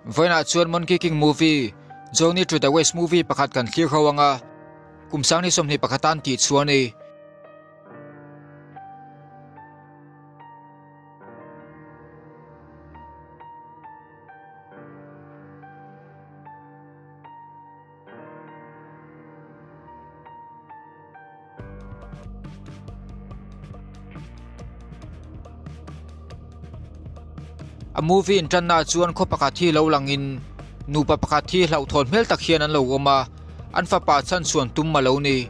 Vawiinah chuan Monkey King movie, Journey to the West movie pakhat kan thlir ho anga kum sangni 21 an tih chu a ni. A movie in tanna chuan khaw pakhat hi lo langin nupa pakhat hi hlauhthawn hmel tak hian an lo awm a, an fapa chhanchhuan tum a lo ni.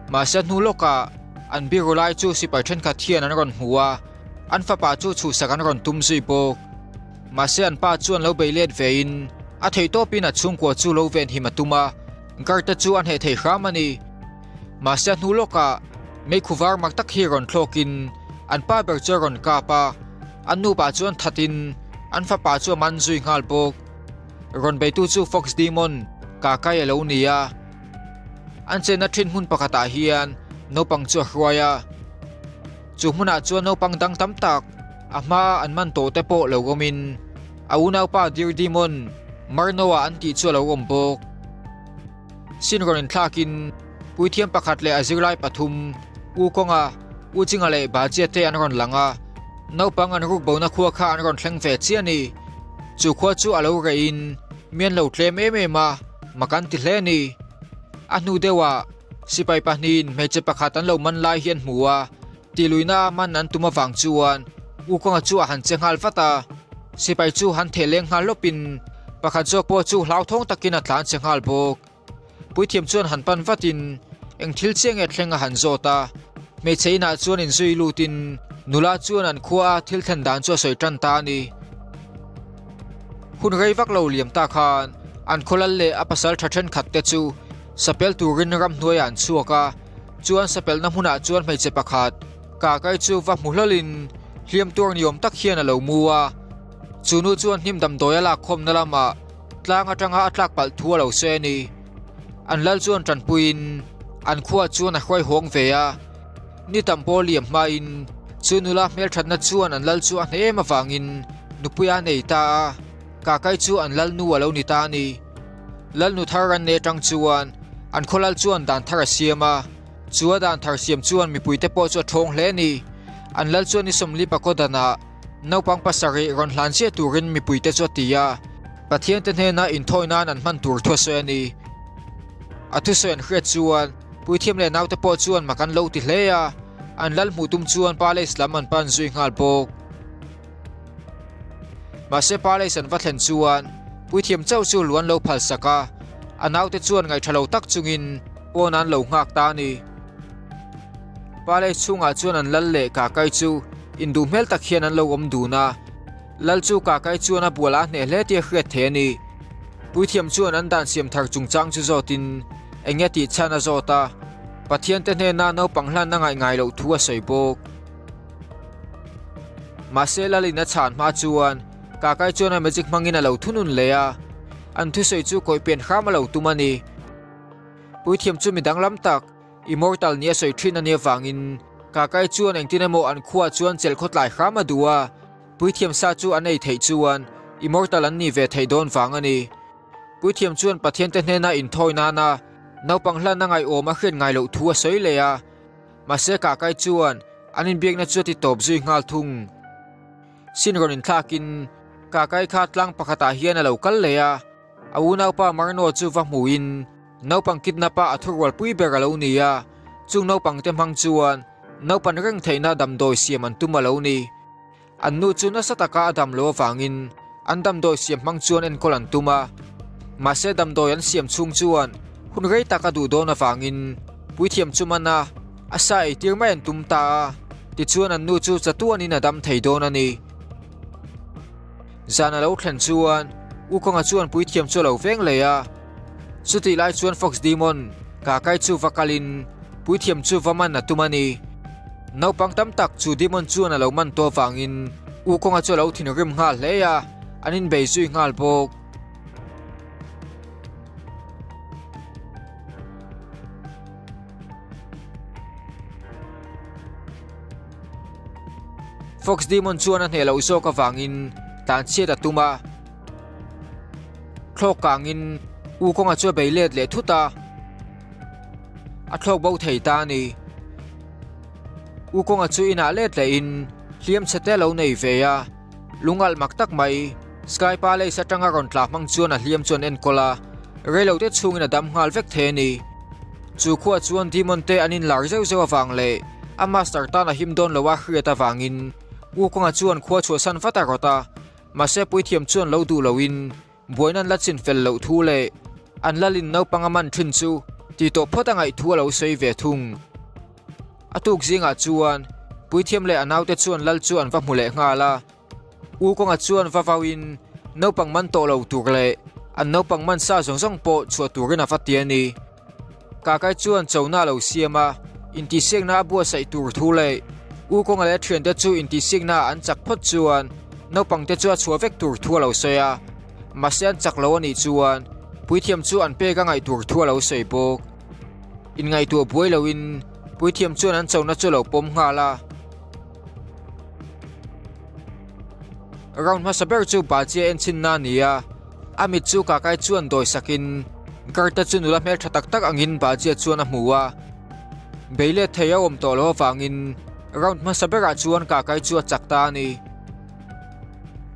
Mahse hnu lawkah an biru lai chu sipai thenkhat hian an rawn hmu a, an fapa chu chhuhsak an rawn tum zui bawk. Mahse an pa chuan lo bei let vein a theihtawpin a chhungkua chu lo venhim a tum a, guard te chu a hneh thei hram a ni. Mahse a hnu lawkah meikhu var mak tak hi rawn thlawkin an pa ber chu a rawn kap a, an nupa chuan thatin an fapa chu a man zui nghal bawk. Rawn beitu chu Fox Demon Kakai a lo ni a, an chenna thin hmun pakhatah hian naupang chu a hruai a. Chu hmunah chuan naupang dang tam tak a hmaa an man tawh te pawh lo awmin a unaupa Deer Demon Marnoa an tih chu a lo awm bawk. Sin rawn inthlakin puithiam pakhat leh a zirlai pathum U Kawnga, U Chinga leh Bajia te an rawn lang a, naupang an rukbona khua kha an rawn thleng ve chiah a ni. Chu khua chu a lo reihin mi an lo tlem em em a, mak an ti hle a ni. A hnu deuhah sipai pahnihin hmeichhe pakhat an lo man lai hi an hmu a, tihluihna a man an tum avang chuan U Kawnga chu a han che nghal vat a, sipai chu han theh leng nghal lawpin pakhat zawk pawh chu hlauthawng takin a tlan che nghal bawk. Puithiam chuan han pan vatin eng thil chiah nge thleng a han zawt a, hmeichhe inah chuan inzui lutin nula chuan an khua a thil thlen dan chu a sawi tan ta a ni. Hun rei vak lo liam ta khan an khawlal leh a pasal tha thenkhat te chu sapel turin ramhnuaiah an chhuak a, chuan sapelna hmunah chuan hmeichhe pakhat Kakai chu va hmu hlawlin hliam tuar ni awm tak hian a lo mu a, chu nu chuan hnim damdawi a lak khawmna lamah tlang atanga a tlak palh thu a lo sawi a ni. An lal chuan tanpuiin an khuaah chuan a hruai hawng ve a, ni tam pawh liam hmain chu nula hmelthatna chuan an lal chu a hneh em avangin nupui a nei ta a, Kakai chu an lal nu a lo ni ta a ni. Lalnu thar an nei atang chuan an khaw lal chuan dan thar a siam a, Chu a dan thar siam chuan mipuite pawh chu a thawng hle a ni. An lal chuan ni 40 pakodanah naupang pasarih rawn hlan chiah turin mipuite chu a ti a, Pathiante hnena inthawi nan an hman tur thu a sawi a ni. A thusawi an hriat chuan puithiam leh naute pawh chuan mak an lo ti hle a, an lal hmuh tum chuan palace lam an pan zui nghal bawk. Mahse palace an va thlen chuan puithiam chauh chu lu an lo phalsak a, a naute chuan ngaihṭha lo tak chungin Pawn an lo nghak ta a ni. Palace chhungah chuan an lal leh Kakai chu induh hmel tak hian an lo awm dun a. Lal chu Kakai chuan a bual a hneh hle tih a hriat thei a ni. Puithiam chuan an dan siam thar chungchang chu zawtin eng nge tih chhan a zawt a, Pathiante hnena naupang hlan a ngaih ngai loh thu a sawi bawk. Mahse lalin a chhan hma chuan Kakai chuan a magic hmangin a lo thunun leh a, an thusawi chu kawihpian hram a lo tum a ni. Puithiam chu mi danglam tak, immortal nia sawi thin a nih avangin Kakai chuan engtin emaw an khuaah chuan chelh khawtlai hram a duh a, puithiam sa chu an ei theih chuan immortal an nih ve theih dawn vang a ni. Puithiam chuan Pathiante hnena inthawi nana naupang hlan a ngaihawm a hriat ngai loh thu a sawi leh a, mahse Kakai chuan an inbiakna chu a ti tawp zui nghal thung. Sin rawn inthlakin Kakai kha tlang pakhatah hian a lo kal leh a. A unaupa Marno chu va hmuhin naupang kidnap a a thurualpui ber a lo ni a, chung naupangte hmang chuan naupan reng theihna damdawi siam an tum a lo ni. An nu chu nasa taka a dam lo avangin an damdawi siam hmang chuan enkawl an tum a, mahse damdawi an siam chhung chuan hun rei tak a duh dawn avangin puithiam chu man a, a sa eitir mai an tum ta a, tichuan an nu chu chatuanin a dam thei dawn a ni. Zan a lo thlen chuan U Kawnga chuan puithiam chu a lo veng leh a. Chutih lai chuan Fox Demon Kakai chu va kalin puithiam chu va man a tum a ni. Naupang tam tak chu Demon chuan a lo man tawh avangin U Kawnga chu a lo thinrim nghal hle a, an inbei zui nghal bawk. Fox Demon chuan a hneh loh zawk avangin tlanchhiat a tum a. thlawk kangin U Kawnga chu a bei let leh thut a, a thlawk bo thei ta a ni. U Kawnga chu inah let lehin hliam chhe te a lo nei ve a, lungalh mak tak mai Sky Palace atanga rawn tla hmang chuan a hliam chu an enkawl a, reilote chhungin a dam nghal vek thei a ni. Chu khuaah chuan Demon te an inlar zeuh zeuh avang leh a master tan a him dawn lo a hriat avangin U Kawnga chuan khua chhuahsan vat a rawt a, mahse puithiam chuan lo duh loin Buaina an la chin fel loh thu leh an lalin naupang a man thin chu tih tawh phawt a ngaih thu a lo sawi ve thung. A tuk zingah chuan Puithiam leh a naute chuan lal chu an va hmu leh nghal a. U Kawnga chuan va vauin naupang man tawh lo tur leh an naupang man sa zawng zawng pawh chhuah turin a va ti a ni. Kakai chuan chona a lo siam a, intihsiakna a buatsaih tur thu leh U Kawnga leh a thiante chu intihsiakna an chak phawt chuan naupangte chu a chhuah vek tur thu a lo sawi a, mahse an chak lo a nih chuan puithiam chu an pek a ngaih tur thu a lo sawi bawk. Inngaihtuah buai loin puithiam chuan an chona chu a lo pawm nghal a. Round hmasa ber chu Bajia enchinna a ni a, a mit chu Kakai chuan dawi sakin Garta chu nula hmeltha tak tak angin Bajia chuan a hmu a. Bei let thei a awm tawh loh avangin round hmasa berah chuan Kakai chu a chak ta a ni.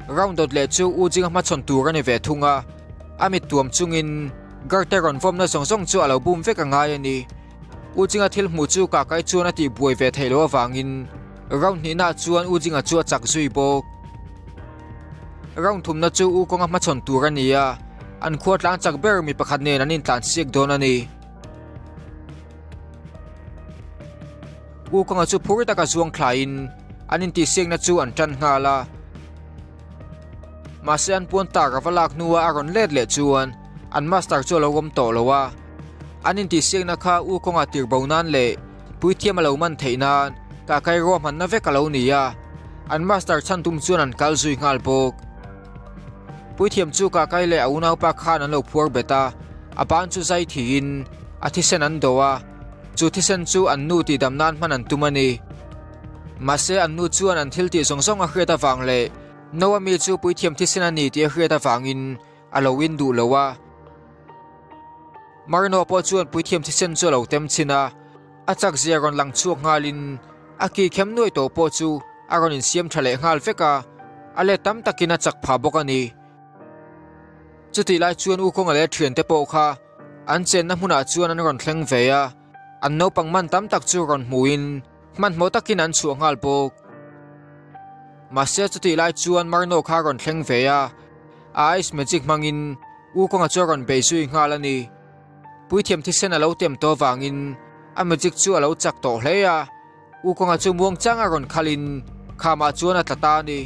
Round dawt leh chu U Jinga hmachhawn tur a ni ve thung a, a mit tuam chungin Garta rawn vawmna zawng zawng chu a lo bum vek a ngai a ni. U Jinga thil hmuh chu Kakai chuan a tih buai ve theih loh avangin round hnihnaah chuan U Jinga chu a chak zui bawk. Round thumna chu U Kawnga hmachhawn tur a ni a, an khua tlang chak ber mi pakhat nen an intlan siak dawn a ni. U Kawnga chu phur taka zuang thlaiin an intihsiakna chu an tan nghal a. Mahse an puan tak a va lak hnua a rawn let leh chuan an master chu a lo awm tawh lo a. An intihsiakna kha U Kawnga tirbo nan leh puithiam a lo man theih nan Kakai ruahmanna vek a lo ni a, an master chhan tum chuan an kal zui nghal bawk. Puithiam chu Kakai leh a unaupa khan an lo phuar bet a, a ban chu zai thiin a thisen an do a, chu thisen chu an nu tihdam nan hman an tum a ni. Mahse an nu chuan an thil tih zawng zawng a hriat avang leh Noa mi chu puithiam thisen a ni tih a hriat avangin a lo in duh lo a. Marino pawh chuan puithiam thisen chu a lo tem chhin a, a chak zia rawn lang chhuak nghalin a ki khem nuai tawh pawh chu a rawn insiam tha leh nghal vek a, a let tam takin a chak phah bawk a ni. Chutih lai chuan U Kawnga leh a thiante pawh kha an chenna hmunah chuan an rawn thleng ve a, an naupang man tam tak chu rawn hmuhin hmanhmawh takin an chhuah nghal bawk. Mahse chutih lai chuan Marino kha a rawn thleng ve a, a ice magic hmangin U Kawnga chu a rawn bei zui nghal a ni. Puithiam thisen a lo tem tawh avangin a magic chu a lo chak tawh hle a, U Kawnga chu muangchang a rawn khalin khamah chuan a tla ta a ni.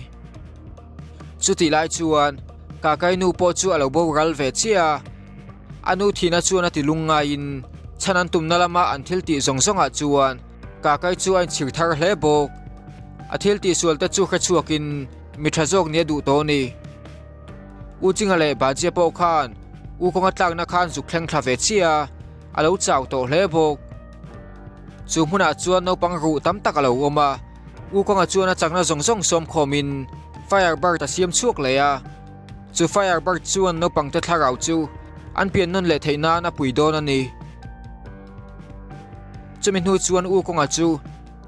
Chutih lai chuan Kakai nu pawh chu a lo boral ve chiah a, a nu thihna chuan a ti lung ngaiin chhan an tumna lama an thil tih zawng zawngah chuan Kakai chu a inchhir thar hle bawk. A thil tihsual te chu hre chhuakin mi tha zawk nia duh tawh a ni. U Chinga leh Bajia pawh khan U Kawnga tlakna khan zuk thleng thla ve chiah a, a lo chau tawh hle bawk. Chu hmunah chuan naupang ruh tam tak a lo awm a, U Kawnga chuan a chakna zawng zawng sawm khawmin Fire Bird a siam chhuak leh a. Chu Fire Bird chuan naupangte thlarau chu an pian nawn leh theih nan a pui dawn a ni. Chumi hnu chuan U Kawnga chu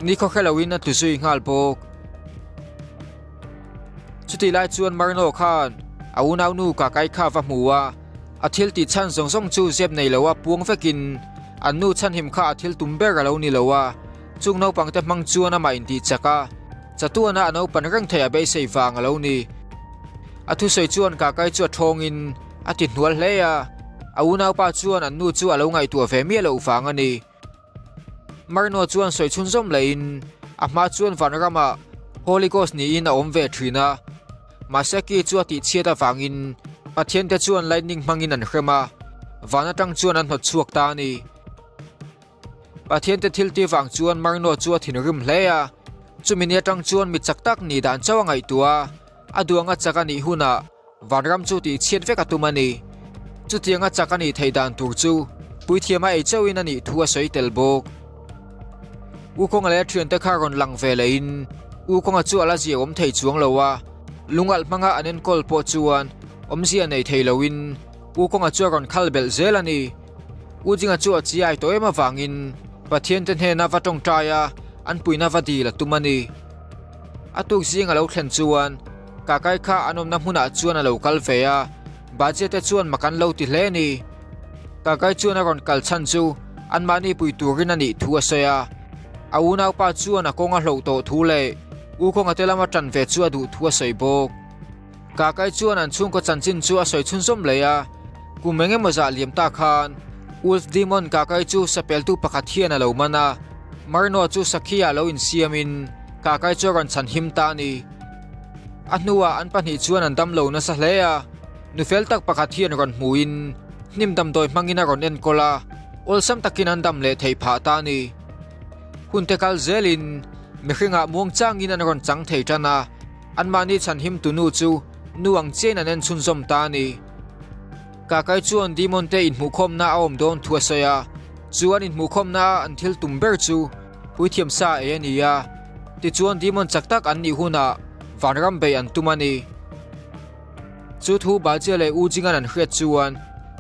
nikhaw hre loin a tlu zui nghal bawk. Chutih lai chuan Marno khan a unaunu Kakai kha va hmu a, a thil tih chhan zawng zawng chu zep nei loa puang vekin an nu chhanhim kha a thil tum ber a lo ni lo a, chung naupangte hmang chuan amah intih chak a, chatuana a naupan reng theih a beisei vang a lo ni. A thusawi chuan Kakai chu a thawngin a ti hnual hle a, a unaupa chuan an nu chu a lo ngaihtuah ve miah loh vang a ni. Marno chuan sawi chhunzawm lehin a hma chuan vanramah Holy Ghost niin a awm ve thin a, mahse ki chu a tihchhiat avangin Pathian te chuan lightning hmangin an hrem a, van atang chuan an hnawt chhuak ta a ni. Pathian te thil ti vang chuan Marno chu a thinrim hle a, chumi ni atang chuan mi chak tak nih dan chauh a ngaihtuah a, a duanga chak a nih hunah Vanram chu tihchhiat vek a tum a ni. Chutianga chak a nih theih dan tur chu puithiam a ei chauhin a nih thu a sawi tel bawk. U Kawnga leh a thiante kha rawn lang ve lehin U Kawnga chu a la zia awm thei chuang lo a, lungalh hmanga an enkawl pawh chuan awmzia nei thei loin U Kawnga chu a rawn khal belh zel a ni. U Jinga chu a chiai tawh em avangin Pathiante hnena va tawngtai a, an puihna va dil a tum a ni. A tuk zing a lo thlen chuan Kakai kha an awmna hmunah chuan a lo kal ve a, Bajia te chuan mak an lo ti hle a ni. Kakai chuan a rawn kal chhan chu anmahni pui turin a nih thu a sawi a, a unaupa chuan a kawng a hloh tawh thu leh U Kawnga te lama tan ve chu a duh thu a sawi bawk. Kakai chuan an chhungkaw chanchin chu a sawi chhunzawm leh a, kum eng emaw zah liam ta khan Wolf Demon Kakai chu sapeltu pakhat hian a lo man a, Marno chu Sakhi-ah lo insiamin Kakai chu a rawn chhan him ta a ni. A hnuah an pahnih chuan an dam lo nasa hle a, nu fel tak pakhat hian rawn hmuin hnim damdawi hmangin a rawn enkawl a, awlsam takin an dam leh theih phah ta a ni. Hunte kal zelin mihringah muangchangin an rawn chang thei tan a, Anmahni chhanhim tunu chu nu ang chiain an en chhunzawm ta a ni. Kakai chuan Demon te inhmuhkhawmna a awm dawn thu a sawi a, chu an inhmuhkhawmna a an thil tum ber chu puithiam sa ei a ni a, tichuan Demon chak tak an nih hunah vanram beih an tum a ni. Chu thu Bajia leh U Jingan an hriat chuan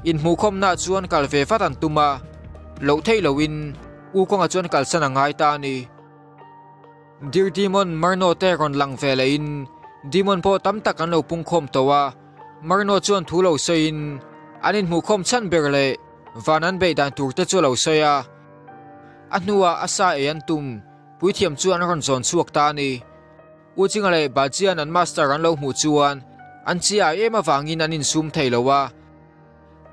inhmuhkhawmna chuan kal ve vat an tum a, loh theih lohin U Kawnga chuan kalsan a ngai ta a ni. Dear Demon Marno te rawn lang ve leh in Demon pawh tam tak an lo pungkhawm tawh a, Marno chuan thu lo sawi in an inhmuhkhawm chhan ber leh van an beih dan tur te chu a lo sawi a. A hnuah a sa ei an tum puithiam chu an rawn zawn chhuak ta a ni. U Chinga leh Bajian an master an lo hmuh chuan an chi ai em avangin an insum thei lo a.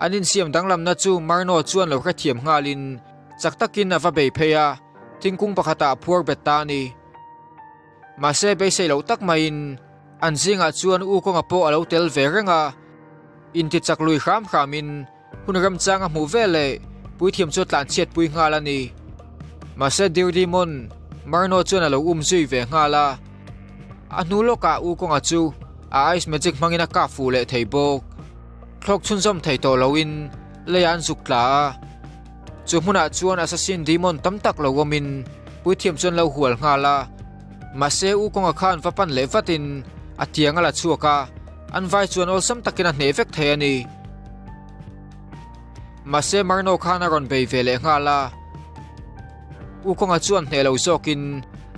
An insiam danglamna chu Marno chuan lo hrethiam nghalin chak takin a va bei phei a, thingkung pakhatah a phuar bet ta a ni. Mahse beisei loh tak maiin an zingah chuan U Kawnga pawh a lo tel ve reng a, intichak lui hram hramin hun remchang a hmuh veleh puithiam chu a tlanchhiatpui nghal a ni. Mahse Dirdimawn Marno chuan a lo um zui ve nghal a, a hnu lawkah U Kawnga chu a ice magic hmangin a kap fuh leh thei bawk. Thlawk chhunzawm thei tawh loin leiah an zuk tla a, chu hmunah chuan assassin demon tam tak lo awmin puithiam chuan lo hual nghal a, mahse U Kawnga khan va pan leh vatin a tiang a la chhuak a, an vai chuan awlsam takin a hneh vek thei a ni. Mahse Marno khan a rawn bei ve leh nghal a, U Kawnga chuan hneh lo zawkin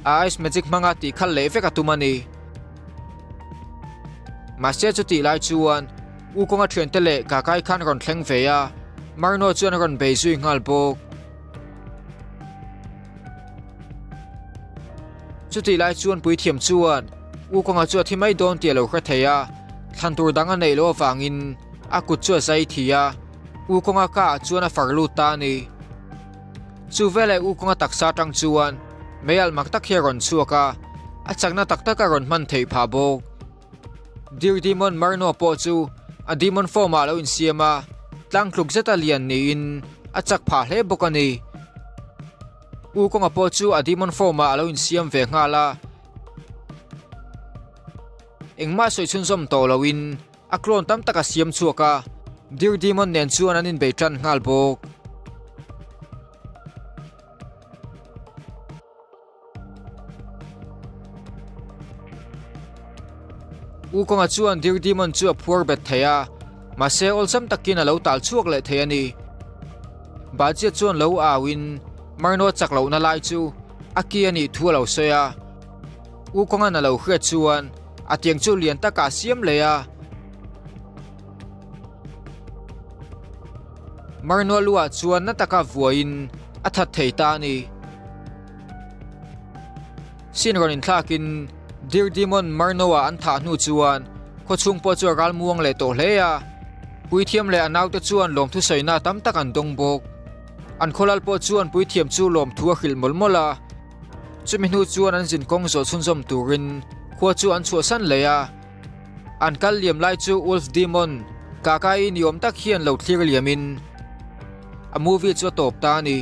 a ice magic hmanga tihkhalh leh vek a tum a ni. Mahse chutih lai chuan U Kawnga thiante leh Kakai khan rawn thleng ve a, Marno chuan a rawn bei zui nghal bawk. Chutih lai chuan puithiam chuan U Kawnga chu a thi mai dawn tih a lo hre thei a, thlan tur dang a neih loh avangin a kut chu a zai thi a, U Kawnga ka ah chuan a far lut ta a ni. Chu veleh U Kawnga taksa atang chuan meialh mak tak hi a rawn chhuak a, a chakna tak tak a rawn hman theih phah bawk. Dear Demon Marno pawh chu a demon form ah a lo insiam a, tlang tluk zeta lian niin a chak phah hle bawk a ni. U Kawnga pawh chu a demon form ah a lo insiam ve nghal a, engmah sawi chhunzawm tawh loin A clone tam tak a siam chhuak a, Dear Demon nen chuan an inbei tan nghal bawk. U Kawnga chuan Dear Demon chu a phuar bet thei a, mahse awlsam takin a lo tal chhuak leh thei a ni. Bajia chuan lo auin Marno chak lohna lai chu a ki a nih thu a lo sawi a. U Kawnga'n a lo hriat chuan a tiang chu lian takah a siam leh a. Marnua luah chuan na taka vuaiin a that thei ta a ni. Sin rawn inthlakin Dear Demon Marnoa an thah hnu chuan khawchhung pawh chu a ral muang leh tawh hle a. Puithiam leh a naute chuan lawmthu sawina tam tak an dawng bawk. An khawlal pawh chuan puithiam chu lawmthu a hrilh mawlh mawlh a. Chumi hnu chuan an zin kawng zawh chhunzawm turin khua chu an chhuahsan leh a. An kal liam lai chu Wolf Demon Kakai ni awm tak hian lo thlir liamin a movie chu a tawp ta a ni.